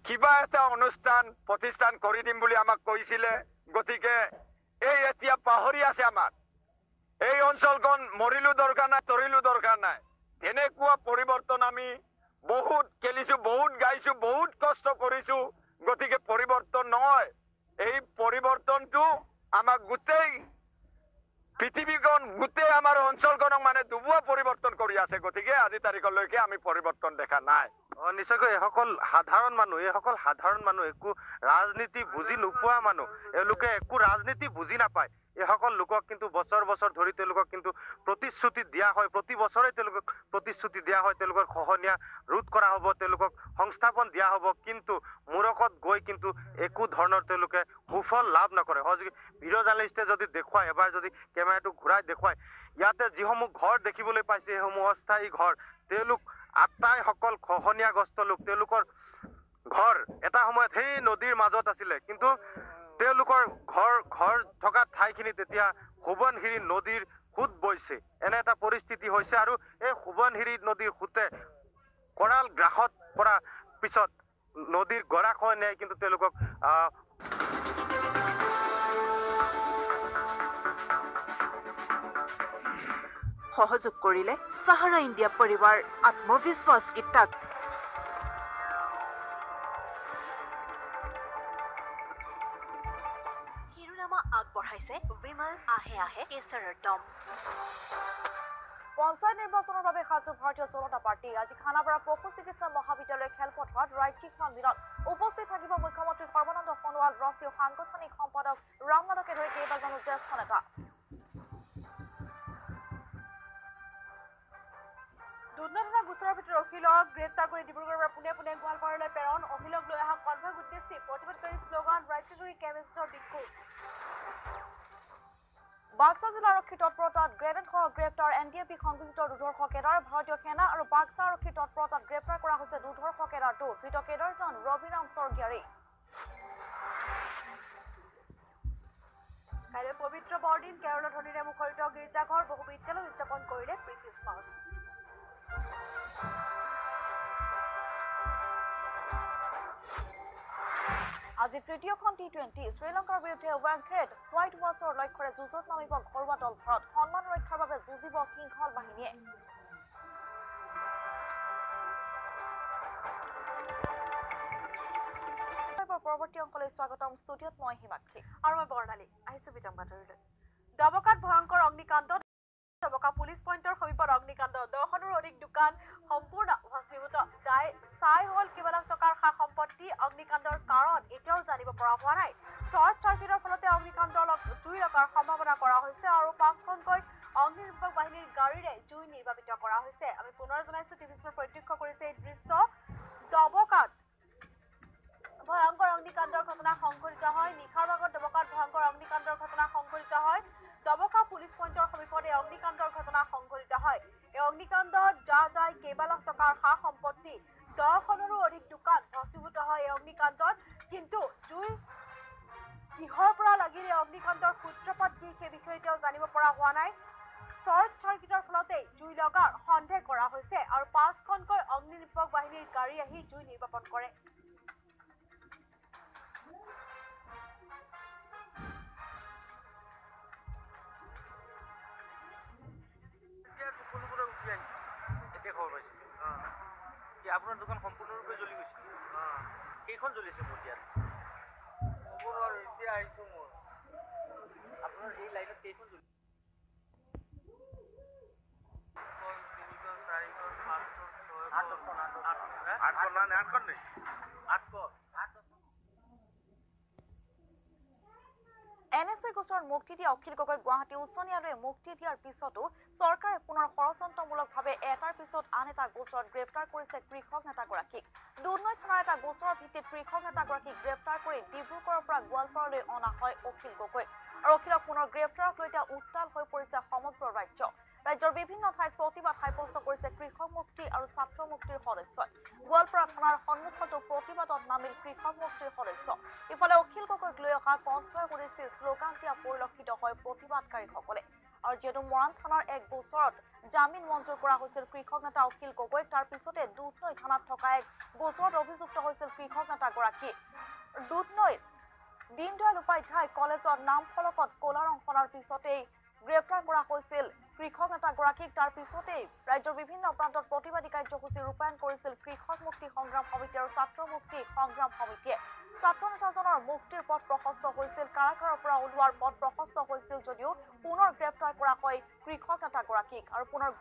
কিবা এটা অনুষ্ঠান প্ৰতিষ্ঠান কৰি দিম বুলি আমাক কৈছিলে। গতিকে এই এতিয়া পাহৰি আছে আমাক। এই অঞ্চলখন মৰিলো দৰকাৰ নাই, তৰিলো দৰকাৰ নাই। তেনেকুৱা পৰিৱৰ্তন আমি বহুত খেলিছো, বহুত গাইছো, বহুত কষ্ট কৰিছো। গতিকে পৰিৱৰ্তন নহয়, এই পৰিৱৰ্তনটো আমাক গোটেই পৃথিৱীখন, গোটেই আমাৰ অঞ্চলখনক মানে ডুবোৱা পৰিৱৰ্তন কৰি আছে। গতিকে আজি তাৰিখলৈকে আমি পৰিৱৰ্তন দেখা নাই। নিশ্চয়কৈ এইসকল সাধাৰণ মানুহ, এইসকল সাধাৰণ মানুহ, একো ৰাজনীতি বুজি নোপোৱা মানুহ, এওঁলোকে একো ৰাজনীতি বুজি নাপায়। এইসকল লোকক কিন্তু বছৰ বছৰ ধৰি তেওঁলোকক কিন্তু প্ৰতিশ্ৰুতি দিয়া হয়, প্ৰতি বছৰে তেওঁলোকক প্ৰতিশ্ৰুতি দিয়া হয়, তেওঁলোকৰ খহনীয়া ৰোধ কৰা হ'ব, তেওঁলোকক সংস্থাপন দিয়া হ'ব, কিন্তু মূৰকত গৈ কিন্তু একো ধৰণৰ তেওঁলোকে সুফল লাভ নকৰে। সহযোগী ভিডিঅ' জাৰ্নেলিষ্টে যদি দেখুৱায়, এবাৰ যদি কেমেৰাটো ঘূৰাই দেখুৱায়, ইয়াতে যিসমূহ ঘৰ দেখিবলৈ পাইছে সেইসমূহ অস্থায়ী ঘৰ। তেওঁলোক আটাইসকল খহনীয়াগ্ৰস্ত লোক। তেওঁলোকৰ ঘৰ এটা সময়ত সেই নদীৰ মাজত আছিলে, কিন্তু তেওঁলোকৰ ঘৰ থকা ঠাইখিনিত এতিয়া সোৱণশিৰি নদীৰ সোঁত বৈছে। এনে এটা পৰিস্থিতি হৈছে আৰু এই সোৱণশিৰি নদীৰ সোঁতে কৰাল গ্ৰাসত পৰা পিছত নদীৰ গৰাখহনীয়াই কিন্তু তেওঁলোকক সহযোগ কৰিলে সাহাৰা ইণ্ডিয়া পৰিবাৰ আত্মবিশ্বাস কিতাপ। শিৰোনামা আগবঢ়াইছে বিমল আহে আহে কেশৰৰ দম। পঞ্চায়ত নিৰ্বাচনৰ বাবে সাজু ভাৰতীয় জনতা পাৰ্টি। আজি খানাপাৰা পশু চিকিৎসা মহাবিদ্যালয় খেলপথাৰত ৰাজ্যিক সন্মিলন। উপস্থিত থাকিব মুখ্যমন্ত্ৰী সৰ্বানন্দ সোণোৱাল, ৰাষ্ট্ৰীয় সাংগঠনিক সম্পাদক ৰামনাথকে ধৰি কেইবাজনো জ্যেষ্ঠ নেতা। দুৰ্ঘটনা গোচৰৰ ভিতৰত অখিলক গ্ৰেপ্তাৰ কৰি ডিব্ৰুগড়ৰ পৰা পোনে পোনে গোৱালপাৰালৈ প্ৰেৰণ। অখিলক লৈ অহা কনভয়ক উদ্দেশ্যি প্ৰতিবাদকাৰী শ্লোগান, ৰাজ্যজুৰি কেমেছৰ বিক্ষোভ। বাক্সা জিলা আৰক্ষীৰ তৎপৰতাত গ্ৰেনেডসহ গ্ৰেপ্তাৰ এন ডি এ পি সংযোজিত দুধৰ্ষ কেডাৰ। ভাৰতীয় সেনা আৰু বাক্সা আৰক্ষীৰ তৎপৰতাত গ্ৰেপ্তাৰ কৰা হৈছে দুধৰ্ষ কেডাৰটো। ধৃত কেডাৰজন ৰবিৰাম স্বৰ্গীয়াৰী। কাইলৈ পবিত্ৰ বৰদিন, কেৰলৰ ধ্বনিৰে মুখৰিত গীৰ্জাঘৰ, বহু বিদ্যালয় উদযাপন কৰিলে প্ৰি খ্ৰীষ্টমাছ। আজি তৃতীয়খন টি-20 শ্ৰীলংকাৰ বিৰুদ্ধে ৱাংখেৰেত হোৱাইট ৱাছৰ লক্ষ্যৰে যুঁজত নামিব ঘৰুৱা দল ভাৰত। সন্মান ৰক্ষাৰ বাবে যুঁজিব সিংহল বাহিনীয়ে। পৰৱৰ্তী অংশলৈ স্বাগতম। ষ্টুডিঅ'ত মই হিমাক্ষী আৰু মই বৰ্ণালী। আহিছো বিতং বাতৰিলৈ। ডবকাত ভয়ংকৰ অগ্নিকাণ্ড। ডবকা পুলিচ পইণ্টৰ সমীপত অগ্নিকাণ্ড। 10খনৰো অধিক দোকান সম্পূৰ্ণ ভস্মীভূত। যায় ছাই হ'ল কেইবা লাখ টকাৰ সা সম্পত্তি। অগ্নিকাণ্ডৰ কাৰণ এতিয়াও জানিব পৰা হোৱা নাই। শ্বৰ্ট চাৰ্কিটৰ ফলতে অগ্নিকাণ্ডৰ জুই লগাৰ সম্ভাৱনা কৰা হৈছে আৰু 5খনকৈ অগ্নিনিৰ্বাপক বাহিনীৰ গাড়ীৰে জুই নিৰ্বাপিত কৰা হৈছে। আমি পুনৰ জনাইছো, টিভি স্ক্ৰীণত প্ৰত্যক্ষ কৰিছে এই দৃশ্য। ডবকাত ভয়ংকৰ অগ্নিকাণ্ডৰ ঘটনা সংঘটিত হয়। নিশাৰ ভাগত ডবকাত ভয়ংকৰ অগ্নিকাণ্ডৰ ঘটনা সংঘটিত হয়। ডবকা পুলিচ পইণ্টৰ সমীপত এই অগ্নিকাণ্ডৰ ঘটনা সংঘটিত হয়। এই অগ্নিকাণ্ডত যা যায় কেইবা লাখ টকাৰ সা সম্পত্তি, 10খনৰো অধিক দোকান ভস্মীভূত হয় এই অগ্নিকাণ্ডত। কিন্তু জুই কিহৰ পৰা লাগিল, এই অগ্নিকাণ্ডৰ সূত্ৰপাত কি, সেই বিষয়ে এতিয়াও জানিব পৰা হোৱা নাই। শ্বৰ্ট চাৰ্কিটৰ ফলতেই জুই লগাৰ সন্দেহ কৰা হৈছে আৰু 5খনকৈ অগ্নিনিৰ্বাপক বাহিনীৰ গাড়ী আহি জুই নিৰ্বাপন কৰে। আপোনাৰ দোকান সম্পূৰ্ণৰূপে জ্বলি গৈছে। কেইখন জ্বলিছে মোৰ ইয়াত? ক'ব নোৱাৰো, এতিয়া আহিছো মই। আপোনাৰ এই লাইনত কেইখন জ্বলিছে? আঠখন। এন এছ এ গোচৰত মুক্তি দিয়া অখিল গগৈক গুৱাহাটী উচ্চ ন্যায়ালয়ে মুক্তি দিয়াৰ পিছতো চৰকাৰে পুনৰ ষড়যন্ত্ৰমূলকভাৱে এটাৰ পিছত আন এটা গোচৰত গ্ৰেপ্তাৰ কৰিছে কৃষক নেতাগৰাকীক। দুধনৈ থানাৰ এটা গোচৰৰ ভিত্তিত কৃষক নেতাগৰাকীক গ্ৰেপ্তাৰ কৰি ডিব্ৰুগড়ৰ পৰা গোৱালপাৰালৈ অনা হয় অখিল গগৈক। আৰু অখিলক পুনৰ গ্ৰেপ্তাৰক লৈ এতিয়া উত্তাল হৈ পৰিছে সমগ্ৰ ৰাজ্য। ৰাজ্যৰ বিভিন্ন ঠাইত প্ৰতিবাদ সাব্যস্ত কৰিছে কৃষক মুক্তি আৰু ছাত্ৰ মুক্তিৰ সদস্যই। গোৱালপাৰা থানাৰ সন্মুখতো প্ৰতিবাদত নামিল কৃষক মুক্তিৰ সদস্য। ইফালে অখিল গগৈক লৈ অহা কণ্ঠই উদ্দেশ্যি শ্লোগান দিয়া পৰিলক্ষিত হয় প্ৰতিবাদকাৰীসকলে। আৰু যিহেতু মৰাণ থানাৰ এক গোচৰত জামিন মঞ্জুৰ কৰা হৈছিল কৃষক নেতা অখিল গগৈক, তাৰ পিছতে দুধনৈ থানাত থকা এক গোচৰত অভিযুক্ত হৈছিল কৃষক নেতাগৰাকী। দুধনৈৰ দীনদয়াল উপাধ্যায় কলেজত নাম ফলকত ক'লা ৰং সনাৰ পিছতেই গ্ৰেপ্তাৰ কৰা হৈছিল কৃষক নেতাগৰাকীক। তাৰ পিছতেই ৰাজ্যৰ বিভিন্ন প্ৰান্তত প্ৰতিবাদী কাৰ্যসূচী ৰূপায়ণ কৰিছিল কৃষক মুক্তি সংগ্ৰাম সমিতি আৰু ছাত্ৰ মুক্তি সংগ্ৰাম সমিতিয়ে। ছাত্ৰ নেতাজনৰ মুক্তিৰ পথ প্ৰশস্ত হৈছিল, কাৰাগাৰৰ পৰা ওলোৱাৰ পথ প্ৰশস্ত হৈছিল যদিও পুনৰ গ্ৰেপ্তাৰ কৰা হয় কৃষক নেতাগৰাকীক আৰু পুনৰ